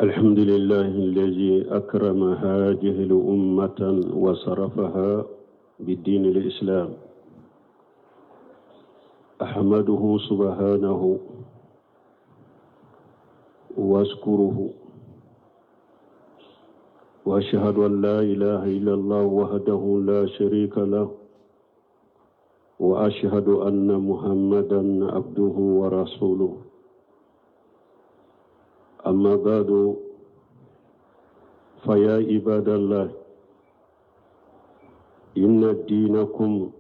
الحمد لله الذي أكرم هذه الأمة وصرفها بالدين الإسلام أحمده سبحانه وأشكره وأشهد أن لا إله إلا الله وحده لا شريك له وأشهد أن محمدا عبده ورسوله أما بعد فيا عباد الله إن دينكم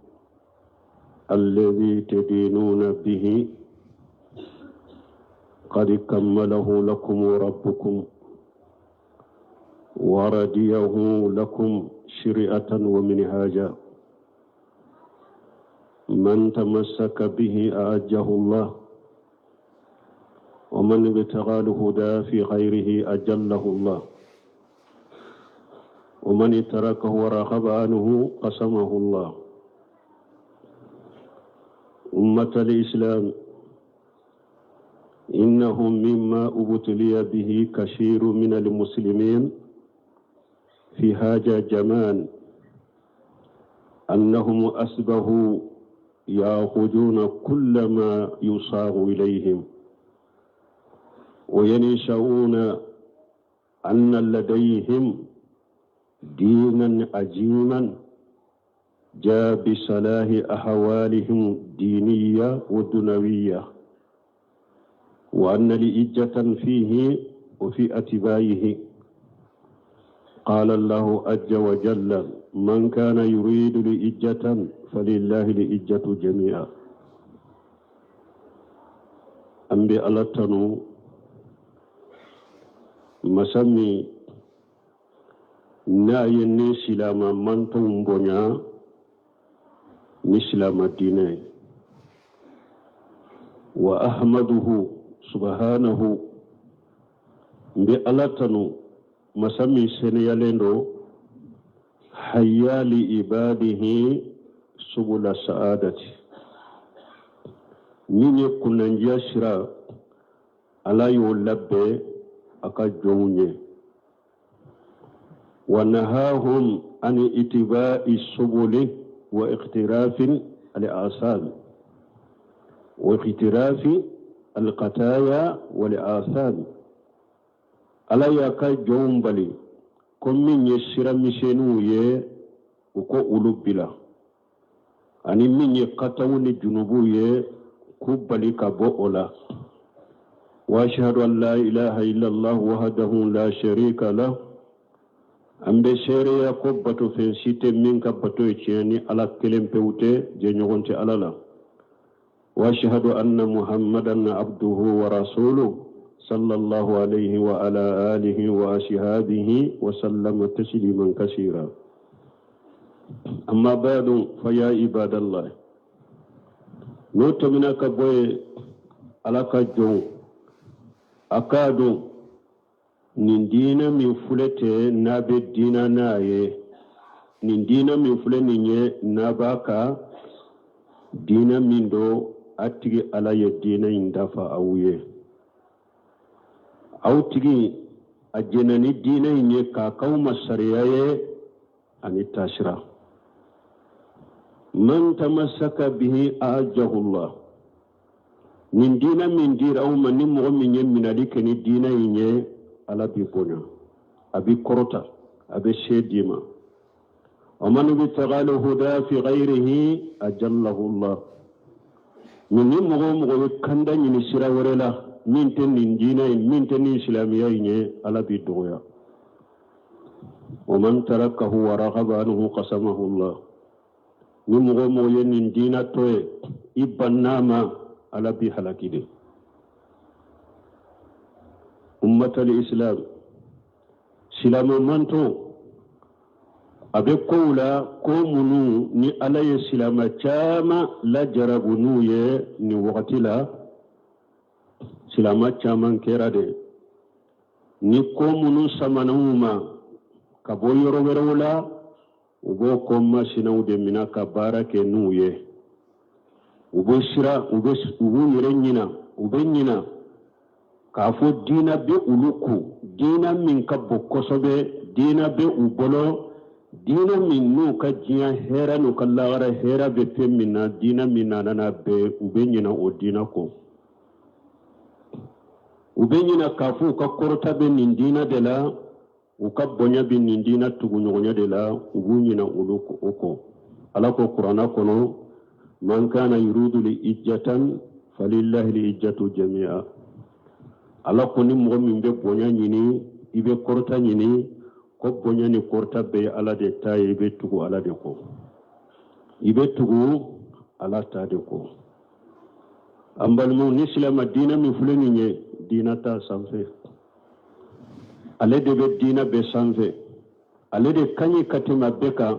الذي تدينون به قد كمله لكم ربكم ورديه لكم شريعة ومنهاجا من تمسك به أعجه الله ومن ابتغى الهدى في غيره أجله الله ومن تركه ورغب عنه قسمه الله أمة الإسلام إنه مما أبتلي به كثير من المسلمين في هذا الزمان أنهم أسبهوا يأخذون كل ما يصاغ إليهم وينشؤون أن لديهم دينا عجيما جاء بصلاح أحوالهم الدينية والدنيوية وأن لإجة فيه وفي أتباعه قال الله عز وجل من كان يريد لإجة فلله لإجة جميعا an bɛ ala tanu masa min n'a ye ne silama mantonw bonya ni silama diinɛ ye wa ahmaduhu subhanahu n bɛ ala tanu masa min seniyalen don hayya li ibadihi subula sa'adati min ye kunnandiya sira ala y'o labɛn a ka jɔnw ye wa nahahum an itiba'i subuli wa iqtirafin al-asam wa iqtirafi al-qataya wal asam ala y'a ka jɔnw bali ko min ye sira misɛnninw ye u ko olu bila ani min ye kataw ni junubuw ye k'u bali ka bɔ o la wa ashhadu an la ilaha illallah wahdahu la sharika lah an bɛ seereya ko batofɛn si tɛ min ka bato ye tiɲɛ ni ala kelen pewu tɛ jɛɲɔgɔn tɛ ala la wa ashhadu anna muhammadan abduhu wa rasuluhu sallallahu alayhi wa ala alihi wa ashabihi wa sallama tasliman kasira amma ba'du fa ya ibadallah n'o tɛmɛna ka bɔ yen ala ka jɔnw a k'a dɔn nin diinɛ min filɛ tɛ n'a bɛ diinɛ n'a ye nin diinɛ min filɛ nin ye n'a b'a ka diinɛ min don a tigi ala ye diinɛ in dafa aw ye aw tigi a jɛnna ni diinɛ in ye k'a k'aw ma sariya ye ani taasira man tamassaka bihi a'azzahullah nin diinɛ min dira aw ma ni mɔgɔ min ye minɛli kɛ ni diinɛ in ye ala b'i bonya a b'i kɔrɔta a bɛ se d'i ma wa man ibtaga al-huda fi ghayrihi ajallahu Allah ni ni mɔgɔ o mɔgɔ ye kanda ɲini sira wɛrɛ la min tɛ nin diinɛ ye min tɛ nin silamɛya in ye ala b'i dɔgɔya wa man tarakahu wa raghaba anhu qasamahu Allah ni mɔgɔ o mɔgɔ ye nin diinɛ to ye i banna ma ala b'i halaki de ummatal islam silamɛ manton a bɛ kow la ko minnu ni ala ye silamɛ caman lajarabu n'u ye nin wagati la silamɛ caman kɛra de ni ko minnu samana u ma ka bɔ yɔrɔ wɛrɛw la u b'o ko masinaw de mina ka baara kɛ n'u ye u bɛ siran u bɛ u b'u yɛrɛ ɲina u bɛ ɲina K'a fɔ diina bɛ olu kun, diina min ka bon kosɛbɛ, diina bɛ u bolo, diina min n'u ka diɲɛ hɛrɛ n'u ka lahara hɛrɛ bɛ fɛn min na, diina min nana n'a bɛɛ, u bɛ ɲinɛ o diina kɔ. U bɛ ɲinɛ k'a fɔ u ka kɔrɔta bɛ nin diina de la, u ka bonya bɛ nin diina tuguɲɔgɔnya de la, u b'u ɲinɛ olu o kɔ. Ala ko kuranna kɔnɔ, man kana yuridu li ijjatan falillahi li ijjatu jami'a. Ala ko ni mɔgɔ min bɛ bonya ɲini, i bɛ kɔrɔta ɲini, ko bonya ni kɔrɔta bɛɛ ye Ala de ta ye, i bɛ tugu Ala de kɔ, i bɛ tugu Ala ta de kɔ. An balimaw, ni silama diinɛ min filɛ nin ye, diinɛ t'a sanfɛ, ale de bɛ diinɛ bɛɛ sanfɛ, ale de ka ɲi ka tɛmɛ bɛɛ kan,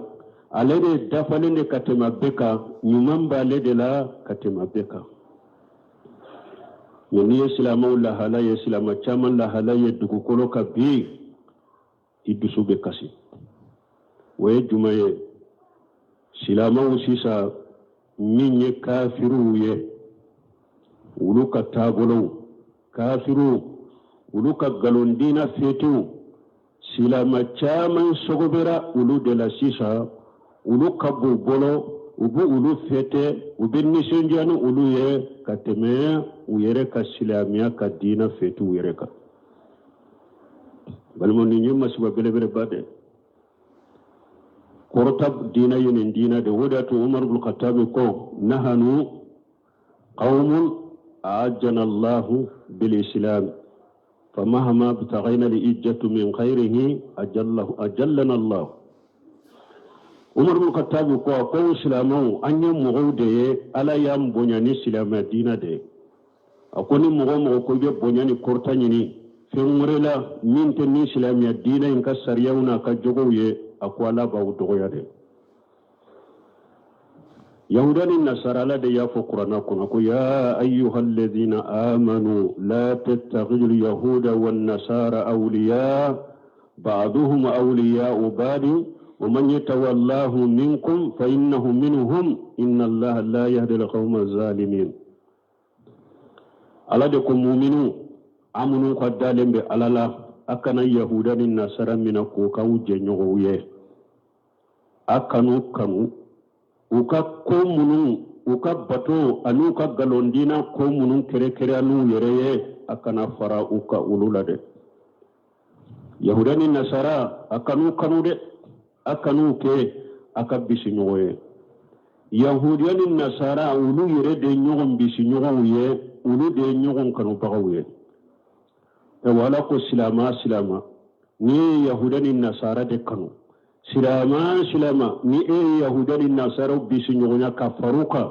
ale de dafalen de ka tɛmɛ bɛɛ kan, ɲuman b'ale de la ka tɛmɛ bɛɛ kan. Nka n'i ye silamɛw lahala ye, silamɛ caman lahala ye dugukolo kan bi, i dusu bɛ kasi. O ye jumɛn ye? Silamɛw sisan min ye kafiriw ye, olu ka taabolow, kafiriw olu ka nkalondiina fetew, silamɛ caman sɔgɔbɛra olu de la sisan, olu ka b'u bolo, u bɛ olu fete, u bɛ nisɔndiya ni olu ye ka tɛmɛ u yɛrɛ ka silamɛya ka diina fetew yɛrɛ kan. Balimaw, nin ye masiba belebeleba de kɔrɔta diina ye nin diina de. O de y'a to Umar bin Khattabi ko nahanu qawmun a'ajjana Allahu bil islam famahama btagayna li ijjatu min khayrihi ajallana Allah. Umar bin Khattabi ko a ko silamɛw, an ye mɔgɔw de ye, Ala y'an bonya ni silamɛ diina de ye. A ko ni mɔgɔ mɔgɔ ko i bɛ bonya ni kɔrɔta ɲini fɛn wɛrɛ la min tɛ ni silamɛya diinɛ in ka sariyaw n'a ka jogow ye, a ko Ala b'aw dɔgɔya dɛ. Yahuda ni nasara, Ala de y'a fɔ kuranna kɔnɔ ko ya ayyuha alladhina amanu la tattakhidul yahuda wan nasara awliya ba'duhum awliya'u ba'di wa man yatawallahu minkum fa innahu minhum inna Allaha la yahdi al-qawma zalimin. Ala de ko muminu, a minnu ka dalen bɛ Ala la, a kana yahuda ni nasara minɛ k'o k'aw jɛɲɔgɔnw ye. A kan'u kanu, u ka ko minnu, u ka bato ani u ka nkalondiina ko minnu kɛrɛkɛrɛya n'u yɛrɛ ye, a kana fara u ka olu la dɛ. Yahuda ni nasara, a kan'u kanu dɛ, a kan'u kɛ a ka bisiɲɔgɔn ye. Yahudiya ni nasara, olu yɛrɛ de ye ɲɔgɔn bisiɲɔgɔnw ye, olu de ye ɲɔgɔn kanubagaw ye. Ayiwa, Ala ko silama silama, n'i ye yahuda ni nasara de kanu, silama silama, ni e ye yahuda ni nasaraw bisiɲɔgɔnya ka far'u kan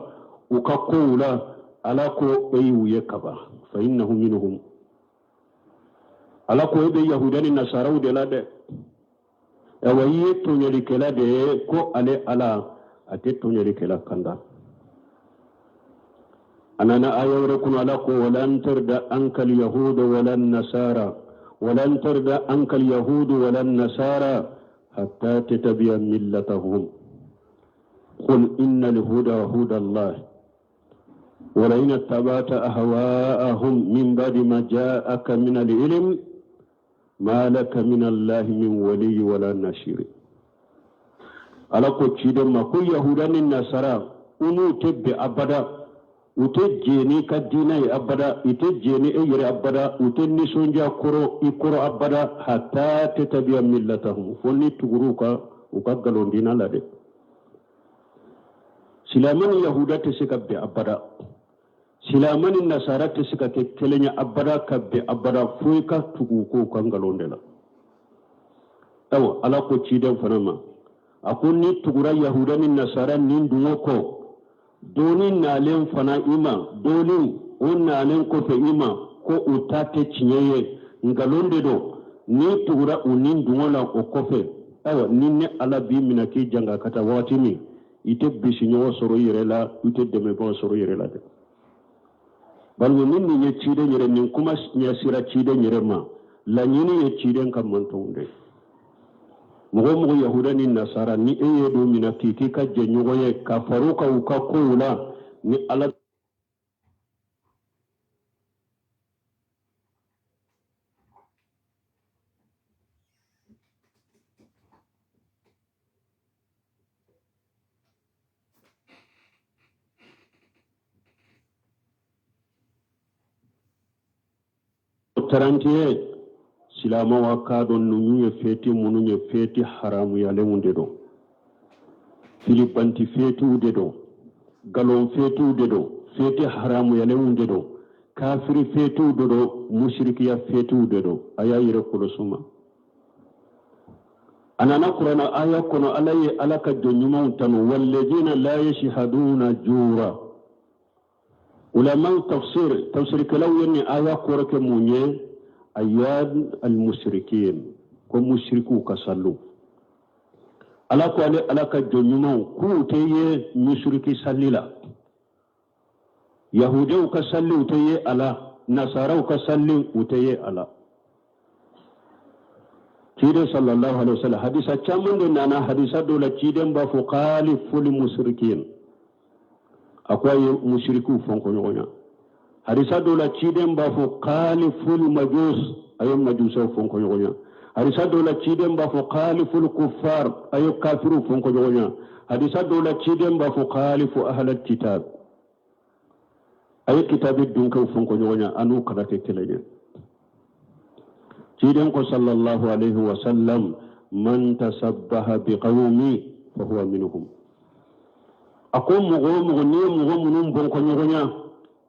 u ka kow la, Ala ko e y'u ye kaban, fa innahu minhum. Ala ko e bɛ yahuda ni nasaraw de la dɛ. Ayiwa, i ye tɔɲɔlikɛla de ye, ko ale Ala a tɛ tɔɲɔlikɛla kanda. A nana aya wɛrɛ kɔnɔ, Ala ko walan tarda ankal yahuda wala nasara walan tarda ankal yahudu wala nasara hatta tatabiya millatahum qul innal huda huda Allah wala in ittaba'ta ahwa'ahum min ba'di ma ja'aka min al-ilm ma laka min Allahi min waliyi wala nasiri. Ala ko ciden ma ko yahuda ni nasara, u n'u tɛ bɛn abada, u tɛ jɛn n'i ka diinɛ ye abada, i tɛ jɛn ni e yɛrɛ abada, u tɛ nisɔndiya kɔrɔ i kɔrɔ abada, hatta tatabiya millatahum, fo n'i tugur'u ka u ka nkalon diinɛ la dɛ. Silamɛ ni yahuda tɛ se ka bɛn abada, silamɛ ni nasara tɛ se ka kɛ kelen ye abada, ka bɛn abada, fo i ka tugu u k'u ka nkalon de la. Ayiwa, Ala ko ciden fana ma, a ko n'i tugura yahuda ni nasara ni dungɔ kɔ, dɔnni nalen fana i ma, dɔnni o nalen kɔfɛ i ma ko u ta tɛ tiɲɛ ye, nkalon de don, n'i tugura u ni dungɔ la o kɔfɛ, ayiwa, ni ne Ala b'i minɛ k'i janga ka taa wagati min, i tɛ bisiɲɔgɔn sɔrɔ i yɛrɛ la, i tɛ dɛmɛbagaw sɔrɔ i yɛrɛ la dɛ. Balimaw, ni nin ye ciden yɛrɛ, nin kuma ɲɛsira ciden yɛrɛ ma, laɲini ye ciden ka mantɔnw de. Mɔgɔ o mɔgɔ yahuda ni nasara, ni e ye don minɛ k'i k'i ka jɛɲɔgɔn ye ka far'u kan u ka kow la, ni Ala 31 silamaw a k'a dɔn ninnu ye feti minnu ye feti haramuyalenw de don filibanti fetiw de don galon fetiw de don feti haramuyalenw de don kafiri fetiw de don musirikiya fetiw de don a y'a yɛrɛ kɔlɔsi ma a nana kurana aya kɔnɔ ala ye ala ka jɔn ɲumanw tanu walladina la yashhaduna jura ulamaw tafsir tafsirikɛlaw ye nin aya kɔrɔ kɛ mun ye ayad almusirikin ko musirikiw ka saliw ala ko ale ala ka jɔn ɲumanw k'u tɛ ye musiriki sali la yahudiw ka sali u tɛ ye a la nasaraw ka sali u tɛ ye a la ciden sallallahu alaihi wasallam hadisa caman de nana hadisa dɔ la ciden b'a fɔ khaliful musirikin a ko a ye musirikiw fɔnkɔɲɔgɔnya hadisa dɔ la ciden b'a fɔ khaliful majus a ye majusaw fɔnkɔɲɔgɔnya hadisa dɔ la ciden b'a fɔ khaliful kuffar a ye kafiriw fɔnkɔɲɔgɔnya hadisa dɔ la ciden b'a fɔ khalifu ahlal kitab a ye kitabi dunkɛw fɔnkɔɲɔgɔnya a n'u kana kɛ kelen ye ciden ko sallallahu alaihi wa sallam man tasabbaha biqawmi fa huwa minhum a ko mɔgɔ o mɔgɔ n'i ye mɔgɔ minnu bɔnkɔɲɔgɔnya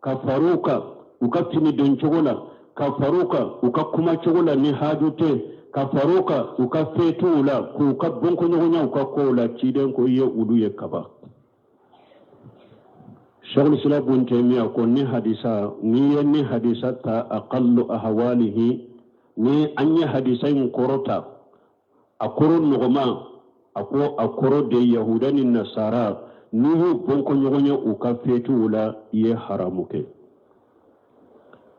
ka far'u kan u ka fini don cogo la ka far'u kan u ka kuma cogo la ni haaju tɛ ka far'u kan u ka fetiw la k'u ka bɔnkɔɲɔgɔnya u ka kow la ciden ko i ye olu ye kaban Sheikhul Islam Ibn Taymiyyah ko ni hadisa n'i ye ni hadisa ta aqallu ahwalihi ni an ye hadisa in kɔrɔ ta a kɔrɔ nɔgɔman a ko a kɔrɔ de yahuda ni nasara n'i y'u bɔnkɔɲɔgɔnya u ka fetiw la i ye haramu kɛ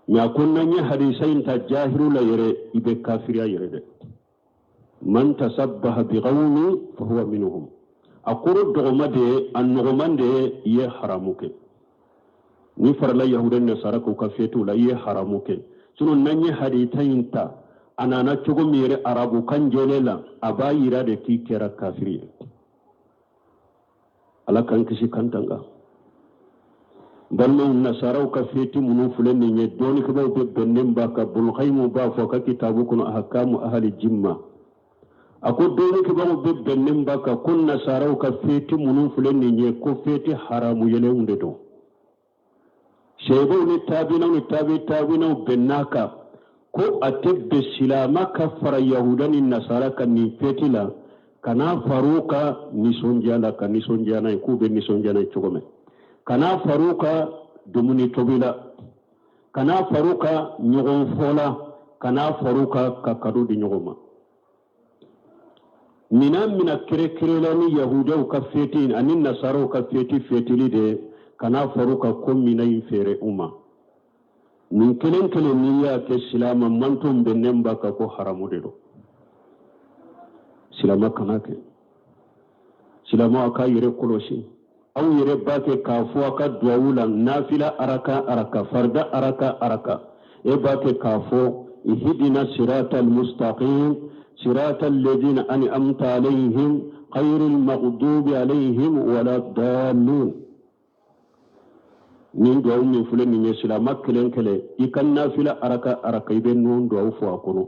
mɛ a ko n'an ye hadisa in ta jahiru la yɛrɛ i bɛ kafiriya yɛrɛ dɛ man tasabbaha biqawmi fa huwa minhum a kɔrɔ dɔgɔma de ye a nɔgɔman de ye i ye haramu kɛ n'i farala yahuda ni nasara k'u ka fetiw la i ye haramu kɛ sinon n'an ye hadita in ta a nana cogo min yɛrɛ arabukan jɛlen la a b'a yira de k'i kɛra kafiri ye ala k'an kisi k'an tanga balimaw nasaraw ka feti minnu filɛ nin ye dɔnnikɛbaaw bɛɛ bɛnnen b'a kan Bulkayimu b'a fɔ a ka kitabu kɔnɔ ahakamu ahali jimma a ko dɔnnikɛbaaw bɛɛ bɛnnen b'a kan ko nasaraw ka feti minnu filɛ nin ye ko feti haramuyalenw de don Seebaw ni taabinaw ni taabi taabinaw bɛnn'a kan ko a tɛ bɛn silama ka fara yahuda ni nasara kan nin feti la kana far'u kan nisɔndiya la ka nisɔndiya n'a ye k'u bɛ nisɔndiya n'a ye cogo min kana far'u kan dumuni tobi la kana far'u kan ɲɔgɔn fo la kana far'u kan ka kado di ɲɔgɔn ma Mina mina kɛrɛnkɛrɛnla ni yahudaw ka feti ani nasaraw ka feti fetili de kana far'u kan ko mina in feere u ma nin kelen kelen n'i y'a kɛ silama manton bɛnnen b'a kan ko haramu de don silama kana kɛ silama a k'a yɛrɛ kɔlɔsi aw yɛrɛ b'a kɛ k'a fɔ a ka duwawu la nafila araka araka farida araka araka e b'a kɛ k'a fɔ ihdina sirata almustaqim sirata alladhina an'amta alayhim ghayril maghdubi alayhim wala dallin nin duwawu min filɛ nin ye silama kelen kelen i ka nafila araka araka i bɛ nin duwawu fɔ a kɔnɔ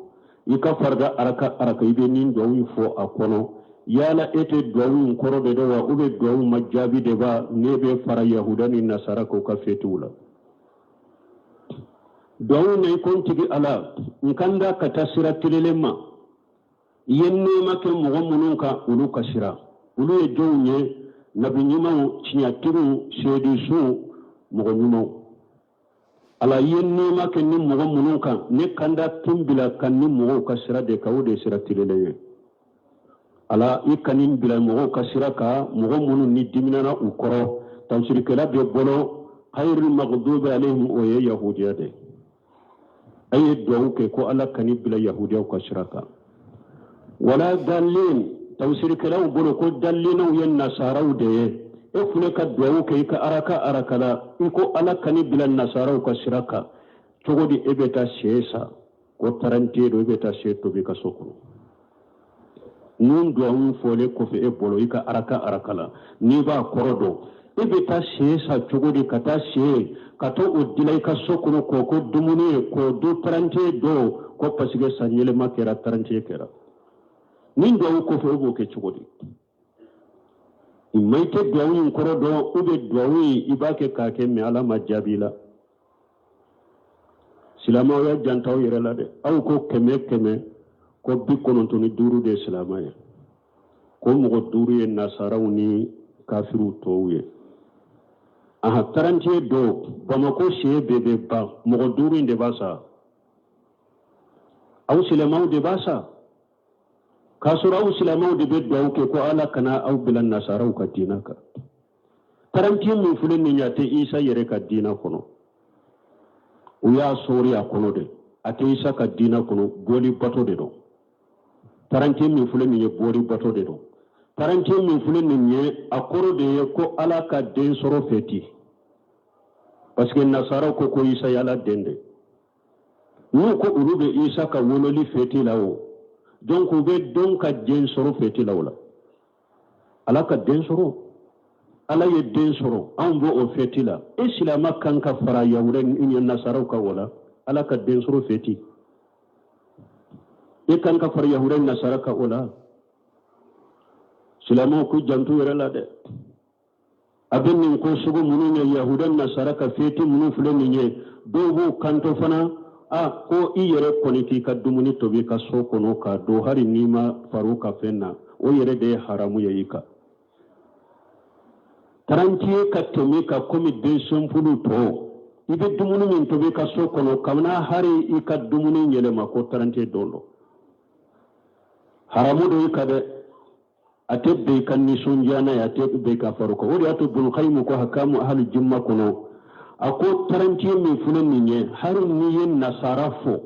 i ka farida araka araka i bɛ nin duwawu in fɔ a kɔnɔ yala e tɛ duwawu in kɔrɔ de dɔn wa ou bien duwawu ma jaabi de ba n'e bɛ fara yahuda ni nasara k'u ka fetiw la duwawu na i ko n tigi ala n kanda ka taa sira tilenlen ma i ye nɛɛma kɛ mɔgɔ minnu kan olu ka sira olu ye jɔnw ye nabi ɲumanw tiɲɛtigiw seedusuw mɔgɔ ɲumanw ala i ye nɛɛma kɛ ni mɔgɔ minnu kan ne kanda kin bila ka ni mɔgɔw ka sira de kan o de ye sira tilenlen ye ala i kana n bila mɔgɔw ka sira kan mɔgɔ minnu n'i diminana u kɔrɔ tafsirikɛla bɛɛ bolo ghayril maghdubi alayhim o ye yahudiya de ye a ye duwawu kɛ ko ala kan'i bila yahudiyaw ka sira kan wala dalin tafsirikɛlaw bolo ko dalinaw ye nasaraw de ye e filɛ ka duwawu kɛ i ka araka araka la i ko ala kan'i bila nasaraw ka sira kan cogo di e bɛ taa sɛ san ko 31 don e bɛ taa sɛ tobi i ka so kɔnɔ Nin duwawu fɔlen kɔfɛ e bolo i ka araka araka la n'i b'a kɔrɔ dɔn E bɛ taa se san cogo di ka taa se ka taa o dila i ka so kɔnɔ k'o kɛ dumuni ye k'o dun 31 don ko parce que san yɛlɛma kɛra 31 kɛra nin duwawu kɔfɛ e b'o kɛ cogo di i ma i tɛ duwawu in kɔrɔ dɔn ou bien duwawu in i b'a kɛ k'a kɛ mais ala ma jaabi la silamɛw y'a janto aw yɛrɛ la dɛ aw ko kɛmɛ kɛmɛ ko 95 de ye silamɛ ye ko mɔgɔ duuru ye nasaraw ni kafiriw tɔw ye aha 31 don bamakɔ se bɛɛ bɛ ban mɔgɔ duuru in de b'a san aw silamɛw de b'a san k'a sɔrɔ aw silamɛw de bɛ dugawu kɛ ko ala kana aw bila nasaraw ka diina kan 31 min filɛ nin ye a tɛ isa yɛrɛ ka diina kɔnɔ u y'a sɔɔri a kɔnɔ de a tɛ isa ka diina kɔnɔ boli bato de don 31 min filɛ nin ye boli bato de don 31 min filɛ nin ye a kɔrɔ de ye ko ala ka den sɔrɔ fɛti parce que nasaraw ko ko isa ye ala den de n'u ko olu bɛ isa ka wololi fɛti la o donc u bɛ don ka den sɔrɔ fɛti la o la ala ka den sɔrɔ ala ye den sɔrɔ anw b'o o fɛti la e silama kan ka fara yahuda ni nasaraw kan o la ala ka den sɔrɔ fɛti e kan ka fara yahuda ni nasara kan o la silamɛw k'u janto yɛrɛ la dɛ a bɛ nin ko sugu minnu ye yahuda nasara ka feti minnu filɛ nin ye dɔw b'u kanto fana a ko i yɛrɛ kɔni k'i ka dumuni tobi i ka so kɔnɔ k'a dun hali n'i ma far'u ka fɛn na o yɛrɛ de ye haramu ye i kan 31 ka tɛmɛ ka komi den simple tɔ i bɛ dumuni min tobi i ka so kɔnɔ kana hari i ka dumuni yɛlɛma ko 31 don don haramu don i kan dɛ a tɛ bɛn i ka nisɔndiya n'a ye a tɛ bɛn i ka far'o kan o de y'a to Ibn Qayyim ko ahkamu ahli zimma kɔnɔ a ko 31 min filɛ nin ye hali n'i ye nasara fo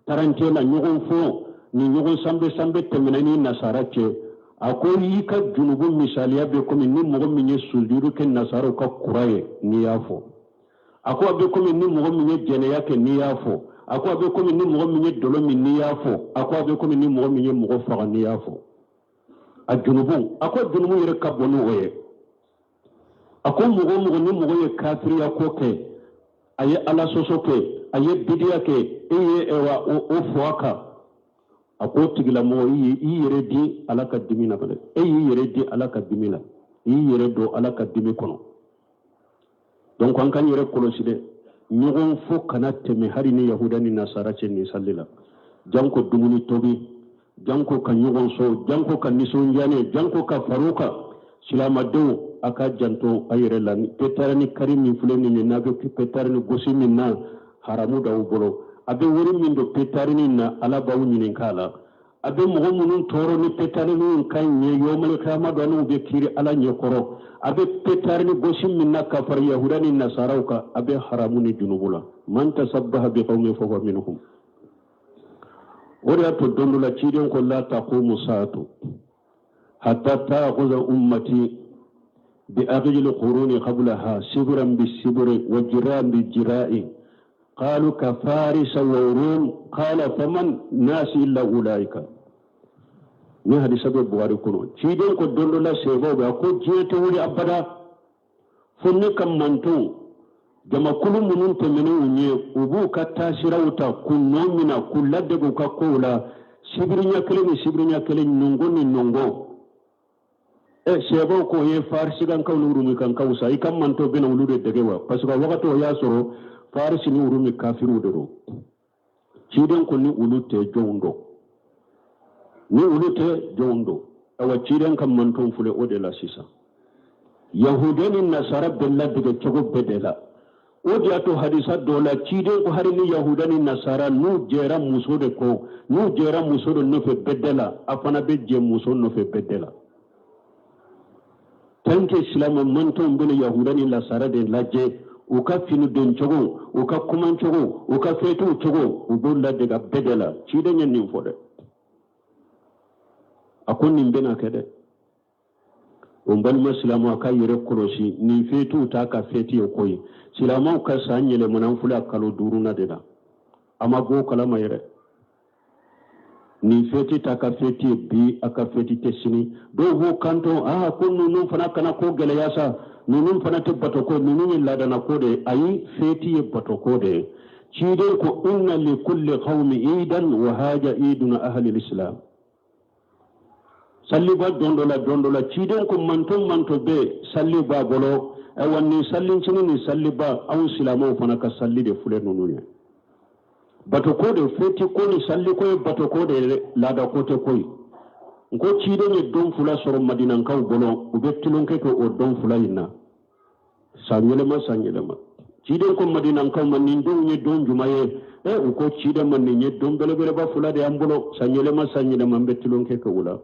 31 la ɲɔgɔn fo ni ɲɔgɔn sanbe sanbe tɛmɛna ni nasara cɛ a ko i ka junubu misaliya bɛ komi ni mɔgɔ min ye sujudu kɛ nasaraw ka kura ye n'i y'a fo a ko a bɛ komi ni mɔgɔ min ye jɛnɛya kɛ n'i y'a fo a ko a bɛ komi ni mɔgɔ min ye dɔlɔ min n'i y'a fo a ko a bɛ komi ni mɔgɔ min ye mɔgɔ faga n'i y'a fo a junubu a ko junubu yɛrɛ ka bon ni o ye a ko mɔgɔ o mɔgɔ ni mɔgɔ ye kafiriya ko kɛ a ye ala sɔsɔ kɛ a ye bidiya kɛ e ye wa o fo a kan a ko tigilamɔgɔ i y'i yɛrɛ di ala ka dimi na e y'i yɛrɛ di ala ka dimi la i y'i yɛrɛ don ala ka dimi kɔnɔ donc an k'an yɛrɛ kɔlɔsi dɛ ɲɔgɔn fo kana tɛmɛ hali ni yahuda ni nasara cɛ nin sali la janko dumuni tobi janko ka ɲɔgɔn sɔn janko ka nisɔndiya ne janko ka far'u kan silamadenw a ka janto a yɛrɛ la petarini kari min filɛ nin ye n'a bɛ petarini gosi min na haramu d'aw bolo a bɛ wari min don petarini na ala b'aw ɲininka a la a bɛ mɔgɔ minnu tɔɔrɔ ni petarini ka ɲɛ yawmal kiyama don n'u bɛ kiiri ala ɲɛkɔrɔ a bɛ petarini gosi min na ka fara yahuda ni nasaraw kan a bɛ haramu ni junubu la man tasabbaha bi qawmin fahuwa minhum o de y'a to don dɔ la ciden ko la taqumu saatu hatta ta'khudha ummati bi akhdi al-quruni qablaha sibran bi sibri wa jira'an bi jira'i qalu ka farisa wa rum qala faman nas illa ulaika ni hadisa bɛ buhari kɔnɔ ciden ko don dɔ la sahabaw bɛ a ko diɲɛ tɛ wuli abada fo ne ka mantonw jamakulu minnu tɛmɛnen u ɲɛ u b'u ka taasiraw ta k'u nɔ minɛ k'u ladege u ka kow la sibiriɲɛ kelen ni sibiriɲɛ kelen nɔngɔn ni nɔngɔn ɛ sahabaw ko ye farisikankaw ni urumikankaw sa i ka mantɔn bɛna olu de dege wa parce que a wagati o y'a sɔrɔ farisi ni urumi kafiriw de don ciden ko ni olu tɛ jɔnw don ni olu tɛ jɔnw don awa ciden ka mantɔn filɛ o de la sisan yahudiya ni nasara bɛ ladege cogo bɛɛ de la o de y'a to hadisa dɔ la ciden ko hari ni yahuda ni nasara n'u jɛra muso de kɔ n'u jɛra muso de nɔfɛ bɛɛ la a fana bɛ jɛ muso nɔfɛ bɛɛ la tant que silamɛ mantɔnw bɛna yahuda ni nasara de lajɛ u ka fini don cogo u ka kuma cogo u ka fɛtiw cogo u b'o ladege bɛɛ de la ciden ye nin fɔ dɛ a ko nin bɛna kɛ dɛ o n balima silamɛw a ka yɛrɛ kɔlɔsi nin fetiw t'a ka feti ye koyi silamɛw ka san yɛlɛmana filɛ a kalo duurunan de la a ma bɔ o kalama yɛrɛ nin feti t'a ka feti ye bi a ka feti tɛ sini dɔw b'u kanto aa ko ninnu fana kana ko gɛlɛya sa Ninnu fana tɛ batoko, ninnu ye laadalako de ye. Ayi, feti ye batoko de ye. Ciden ko inna li kulli qawmi idan wa haja iduna ahli lislam. Salliba don dɔ la, don dɔ la, ciden ko manton manton bɛ salli b'a bolo. Ayiwa, nin sallincinin ni salliba, anw silamɛw fana ka salli de filɛ ninnu ye. Batoko de, feti ko ni salliko ye batoko de ye, laadako tɛ koyi. N ko ciden ye don fila sɔrɔ madinankaw bolo, u bɛ tulonkɛ kɛ o don fila in na san yɛlɛma san yɛlɛma. Ciden ko madinankaw ma, nin donw ye don jumɛn ye? Ɛ, u ko ciden ma, nin ye don belebeleba fila de y'an bolo, san yɛlɛma san yɛlɛma an bɛ tulonkɛ kɛ o la.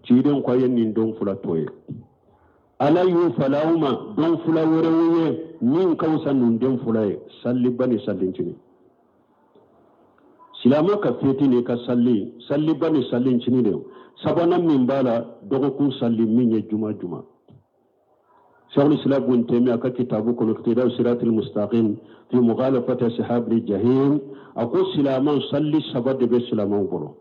Ciden ko a ye nin don fila to ye, Ala y'u fala aw ma don fila wɛrɛw ye min ka fisa nin don fila ye, salliba ni sallincinin. Silamɛ ka feti n'i ka salli, salliba ni sallincinin de. Sabanan min b'a la, dɔgɔkun salli min ye juma juma. Sheikhul Islam Ibn Taymiyyah ka kitabu kɔnɔ, Iqtidau Siratil Mustaqim fi mukhalafati ashabil jahim, a ko silamɛw, salli saba de bɛ silamɛw bolo: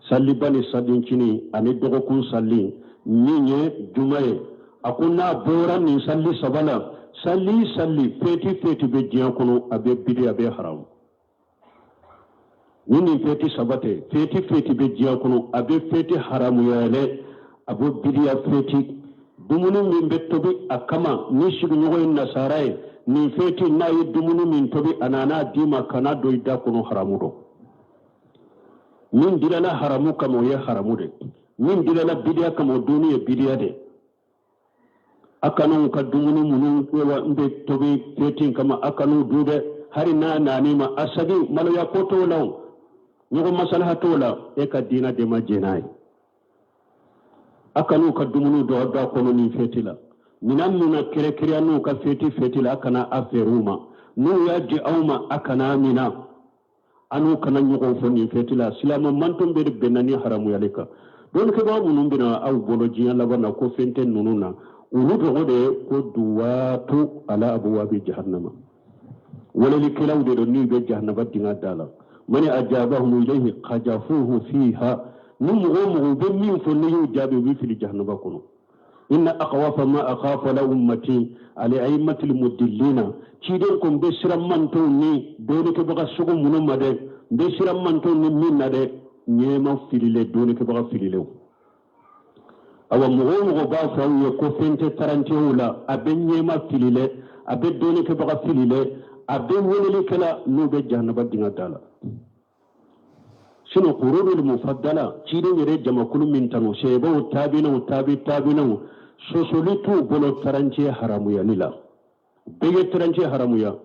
salliba ni sallincinin ani dɔgɔkun salli min ye juma ye. A ko n'a bɔra nin salli saba la, salli salli, feti feti bɛ diɲɛ kɔnɔ, a bɛ bidi, a bɛ haramu. Ni nin feti saba tɛ, feti feti bɛ diɲɛ kɔnɔ, a bɛ feti haramuyalen, a bɛ bidiya feti. Dumuni min bɛ tobi a kama, ni sigiɲɔgɔn ye nasara ye, nin feti n'a ye dumuni min tobi, a nana d'i ma, kana don i da kɔnɔ, haramu don. Min dilala haramu kama, o ye haramu de. Min dilala bidiya kama, o dunni ye bidiya de. A kan'u ka dumuni minnu bɛ tobi feti kama, a kan'u dun dɛ. Hali n'a nan'i ma, a sagin, maloya ko t'o la, o ɲɔgɔn masalaha t'o la, e ka diina de ma jɛn n'a ye. A kan'u ka dumuni dɔ da kɔnɔ nin feti la. Minan min na kɛrɛkɛrɛya n'u ka feti feti la, a kana a feere u ma. N'u y'a di aw ma, a kana a mina. A n'u kana ɲɔgɔn fɔ nin fɛti la. Silamɛ manton bɛɛ de bɛnna ni haramuyali kan. Dɔnnikɛbaga minnu bɛna aw bolo diɲɛ laban na ko fɛn tɛ ninnu na, olu tɔgɔ de ye ko duwatu ala abuwabi jahannama, welelikɛlaw de don n'u bɛ jahanaba dingɛ da la. Mani ajabahum ilayhi kajafuhu fiha. Ni mɔgɔ o mɔgɔ bɛ min fɔ, n'i y'u jaabi, u bɛ fili jahanaba kɔnɔ. Inna akhwafa ma akhafu ala ummati al a'immatil mudillina. Ciden ko n bɛ siran mantonw ni dɔnnikɛbaga sugu minnu ma dɛ, n bɛ siran mantonw ni min na dɛ, ɲɛma fililen, dɔnnikɛbaga fililenw. Awa, mɔgɔ o mɔgɔ b'a fɔ aw ye ko fɛn tɛ tarantiɲɛw la, a bɛ ɲɛma fililen, a bɛ dɔnnikɛbaga fililen, a bɛ welelikɛla n'u bɛ jahanaba dingɛ da la. Sinon qurunul mufaddala, ciden yɛrɛ jamakulu min tanu, sahabaw, tabinaw, tabi tabinaw, sɔsɔli t'u bolo tarancɛ haramuyali la. Bɛɛ ye tarancɛ haramuya.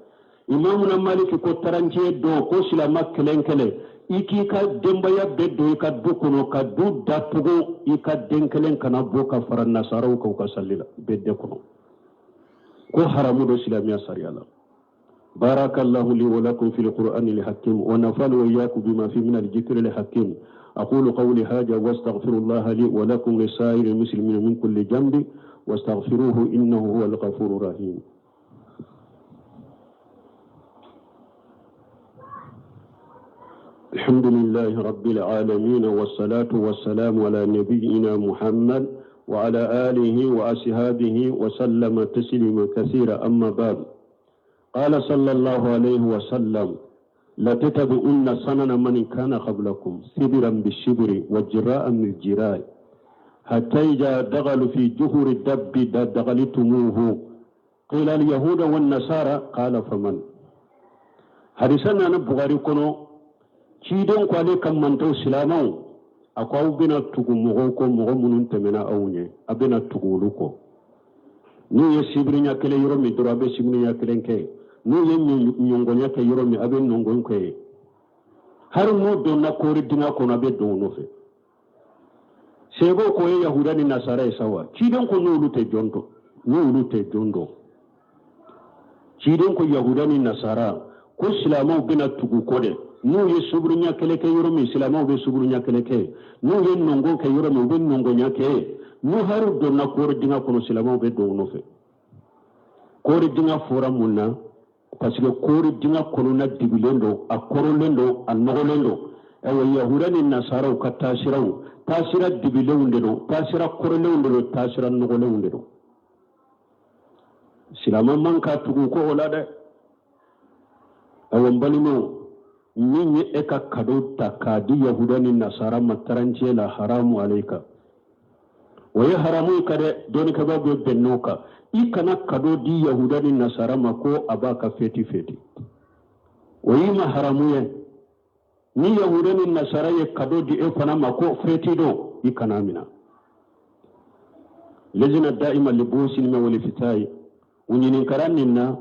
Imamuna Maliki ko tarancɛ don ko silama kelen kelen, i k'i ka denbaya bɛɛ don i ka du kɔnɔ ka du datugu, i ka den kelen kana bɔ ka fara nasaraw kan u ka sali la bɛɛ de kɔnɔ, ko haramu don silamɛya sariya la. بارك الله لي ولكم في القرآن الحكيم، ونفعني وإياكم بما فيه من الذكر الحكيم. أقول قولي هذا واستغفر الله لي ولكم لسائر المسلمين من كل ذنب، واستغفروه إنه هو الغفور الرحيم. الحمد لله رب العالمين، والصلاة والسلام على نبينا محمد وعلى آله وأصحابه وسلم تسليما كثيرا. أما بعد، قال صلى الله عليه وسلم: لتتبعن سنن من كان قبلكم شبرا بالشبر وذراعا بالذراع، حتى إذا دخلوا في جحر الضب دخلتموه. قيل: اليهود والنصارى؟ قال: فمن؟ Hadisa nana Bugari kɔnɔ. Ciden ko ale ka mantonw silamɛw, a ko aw bɛna tugu mɔgɔw kɔ, mɔgɔ minnu tɛmɛna aw ɲɛ, a bɛna tugu olu kɔ. N'u ye sibirinya kelen yɔrɔ min dɔrɔn, a bɛ sibirinya kelen kɛ. N'u ye ɲɔngɔnya kɛ yɔrɔ min, a bɛ ɲɔngɔn kɛ yen. Hali n'u donna koori dingɛ kɔnɔ, a bɛ don u nɔfɛ. Sahabaw ko ye yahuda ni nasara ye sa wa? Ciden ko n'olu tɛ jɔn dɔn? N'olu tɛ jɔn dɔn? Ciden ko yahuda ni nasara, ko silamɛw bɛna tugu kɔ dɛ. N'u ye suburunya kelen kɛ yɔrɔ min, silamɛw bɛ suburunya kelen kɛ. N'u ye nɔngɔn kɛ yɔrɔ min, u bɛ nɔngɔnya kɛ. N'u hali donna koori dingɛ kɔnɔ, silamɛw bɛ don u nɔfɛ. Koori dingɛ fɔra mun na? Parce que koori dingɛ kɔnɔna dibilen don, a kɔrɔlen don, a nɔgɔlen don. Ayiwa, yahuda ni nasaraw ka taasiraw, taasira dibilenw de don, taasira kɔrɔlenw de don, taasira nɔgɔlenw de don. Silama man ka tugu ko o la dɛ. Awa n balimaw, min ye e ka kado ta k'a di yahuda ni nasara ma tarancɛ la, haramu alayka, o ye haramu i kan dɛ. Dɔnnikɛbaaw bɛ bɛn n'o kan. I kana kado di yahuda ni nasara ma ko a b'a ka feti feti, o y'i ma haramu ye. Ni yahuda ni nasara ye kado di e fana ma ko feti don, i kana mina. Lejina da'ima libuhusi ma wal iftayi, u ɲininkara nin na,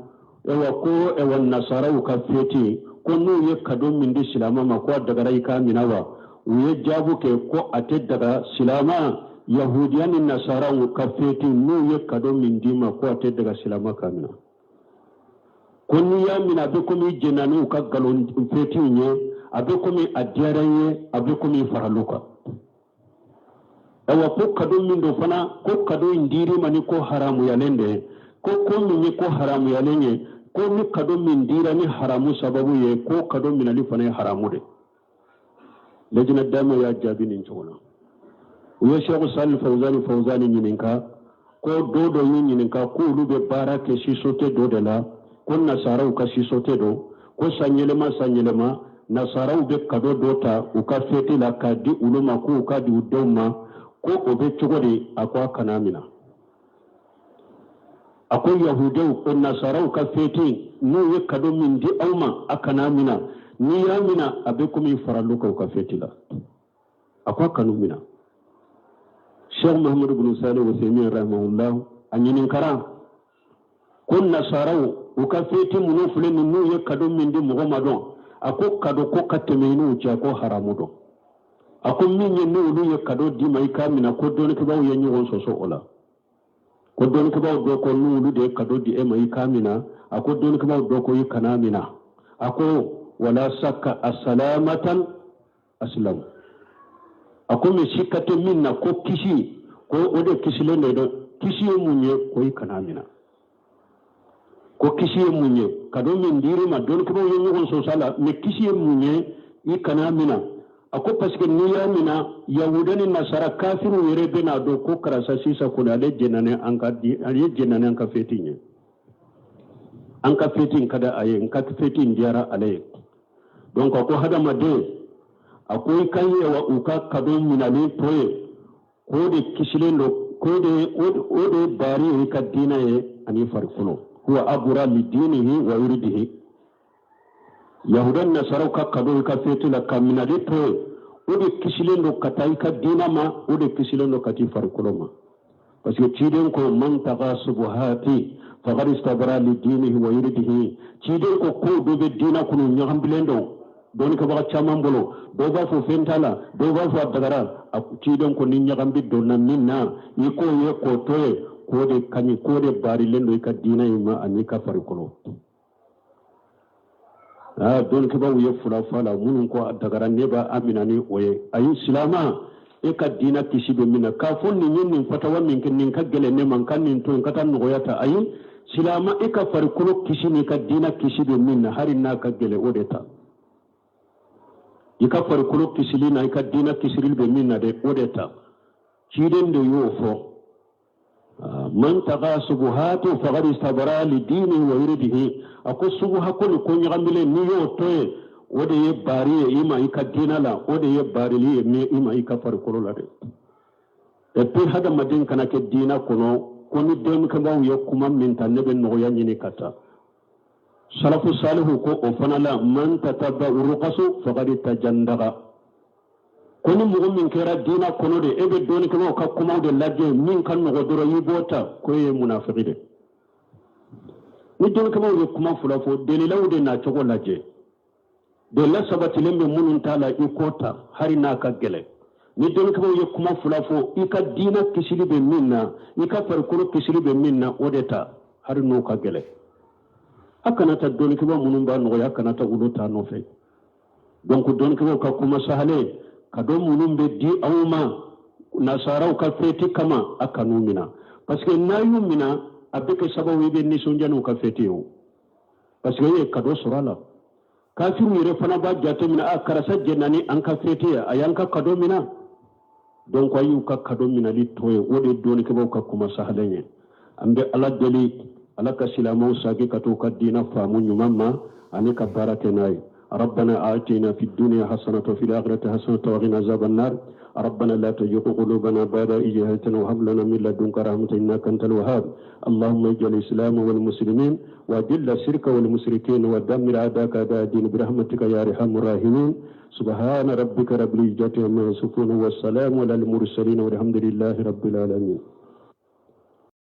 ewa ko ewa nasaraw ka feti, ko n'u ye kado min di silama ma, ko a dagara i k'a mina wa? U ye jaabu kɛ ko a tɛ daga silama. Yahudiya ni nasaraw ka feti, n'u ye kado min d'i ma, ko a tɛ daga silama k'a mina. Ko n'i y'a mina, a bɛ komi i jɛnna n'u ka nkalon fetiw ye, a bɛ komi a diyara i ye, a bɛ komi i faral'u kan. Ayiwa, ko kado min don fana, ko kado in dir'i ma ni ko haramuyalen de ye, ko ko min ye ko haramuyalen ye, ko ni kado min dira ni haramu sababu ye, ko kado minali fana ye haramu de. Lejina dama y'a jaabi nin cogo la. U ye Sɛku Sali Fawuzani Fawuzani ɲininka ko dɔ dɔ y'u ɲininka ko olu bɛ baara kɛ sisote dɔ de la, ko nasaraw ka sisote don, ko san yɛlɛma san yɛlɛma nasaraw bɛ kado dɔ ta u ka feti la k'a di olu ma, k'u ka di u denw ma, ko o bɛ cogo di? A ko a kana mina. A ko yahudew o nasaraw ka feti, n'u ye kado min di aw ma, a kana mina. N'i y'a mina, a bɛ komi i faral'u kan u ka feti la. A ko a kan'u mina. Sheikh Muhammadu bin Salih Usaimin rahimahullah, a ɲininkara ko nasaraw u ka feti minnu filɛ nin, n'u ye kado min di mɔgɔ ma dɔn, a ko kado ko ka tɛmɛ i n'u cɛ, ko haramu don. A ko min ye n'olu ye kado d'i ma i k'a mina, ko dɔnnikɛbaaw ye ɲɔgɔn sɔsɔ o la. Ko dɔnnikɛbaaw dɔ ko n'olu de ye kado di e ma, i k'a mina. A ko dɔnnikɛbaaw dɔ ko i kana mina. A ko wala sakka asalamatan asilamu. A ko mɛ sika tɛ min na ko kisi, ko o de kisilen de don. Kisi ye mun ye? Ko i kana mina. Ko kisi ye mun ye? Kado min dir'i ma, dɔnnikɛbaaw ye ɲɔgɔn sɔsɔ a la, mɛ kisi ye mun ye? I kana mina. A ko parce que n'i y'a mina, yahuda ni nasara kafiriw yɛrɛ bɛna dɔn ko karisa sisan kɔni, ale jɛnna ni an ka di, ale jɛnna ni an ka feti ye, an ka feti in ka di a ye, n ka feti in diyara ale ye. Donc a ko hadamaden, a ko i ka ye wa u ka kado minalen to ye, k'o de kisilen don, k'o de o de ye baari ye i ka diinɛ ye ani farikolo. Huwa abura li dinihi wa iridihi. Yahuda ni nasaraw ka kado i ka feti la ka minali to ye, o de kisilen don ka taa i ka diinɛ ma, o de kisilen don ka t'i farikolo ma. Parce que ciden ko man taga subuhati faqad istabra li dinihi wa iridihi. Ciden ko kow dɔ bɛ diinɛ kɔnɔ ɲagambilen don dɔnnikɛbaga caman bolo, dɔw b'a fɔ fɛn t'a la, dɔw b'a fɔ a dagara. A ciden ko ni ɲagambi donna min na, i k'o ye k'o to yen, k'o de ka ɲi, k'o de baarilen don i ka diinɛ in ma ani i ka farikolo. Aa, dɔnnikɛbaaw ye fula fɔ a la. Minnu ko a dagara, ne b'a a mina ni o ye. Ayi, silama, e ka diinɛ kisi bɛ min na, k'a fɔ nin ye nin fatawa min kɛ, nin ka gɛlɛn ne ma, n ka nin to yen ka taa nɔgɔya ta. Ayi, silama, e ka farikolo kisi n'i ka diinɛ kisi bɛ min na, hali n'a ka gɛlɛn, o de ta. I ka farikolo kisili na i ka diinɛ kisili bɛ min na dɛ, o de ta. Ciden de y'o fɔ: man taga subuhatu faqad istabara li dini wa iridihi. A ko subuha ko ni ko ɲagamilen, n'i y'o to yen, o de ye baari ye i ma i ka diinɛ la, o de ye baarili ye i ma i ka farikolo la dɛ. Et puis hadamaden kana kɛ diinɛ kɔnɔ ko ni dɔnnikɛbaaw ye kuma min ta, ne bɛ nɔgɔya ɲini ka taa. Salafu salihu ko o fana la: man tataba rukasu faqad tajandaga. Ko ni mɔgɔ min kɛra diinɛ kɔnɔ de, e bɛ dɔnnikɛbaaw ka kumaw de lajɛ, min ka nɔgɔ dɔrɔn i b'o ta, ko e ye munafiki de. Ni dɔnnikɛbaaw ye kuma fila fɔ, delilaw de nacogo lajɛ. Delila sabatilen bɛ minnu ta la, i k'o ta hali n'a ka gɛlɛn. Ni dɔnnikɛbaaw ye kuma fila fɔ, i ka diinɛ kisili bɛ min na, i ka farikolo kisili bɛ min na, o de ta hali n'o ka gɛlɛn. A kana ta dɔnnikɛbaa minnu b'a nɔgɔya, a kana ta olu ta nɔfɛ. Donc dɔnnikɛbaaw ka kuma sahalen, kado minnu bɛ di aw ma nasaraw ka feti kama, a kan'u mina, parce que n'a y'u mina, a bɛ kɛ sababu i bɛ nisɔndiya n'u ka feti ye o, parce que e ye kado sɔrɔ a la. Kafiriw yɛrɛ fana b'a jateminɛ: a karisa jɛnna ni an ka feti ye, a y'an ka kado mina. Donc a y'u ka kado minali to ye, o de ye dɔnnikɛbaaw ka kuma sahalen ye. An bɛ Ala deli. Ala ka silamɛw sagi ka t'u ka diina faamu ɲuman ma ani ka baara kɛ n'a ye. ربنا آتنا في الدنيا حسنة وفي الآخرة حسنة وقنا عذاب النار. ربنا لا تزغ قلوبنا بعد إذ هديتنا وهب لنا من لدنك رحمة إنك أنت الوهاب. اللهم اجعل الإسلام والمسلمين وأذل الشرك والمشركين ودمر أعداءك أعداء الدين برحمتك يا أرحم الراحمين. سبحان ربك رب العزة عما يصفون والسلام على المرسلين والحمد لله رب العالمين.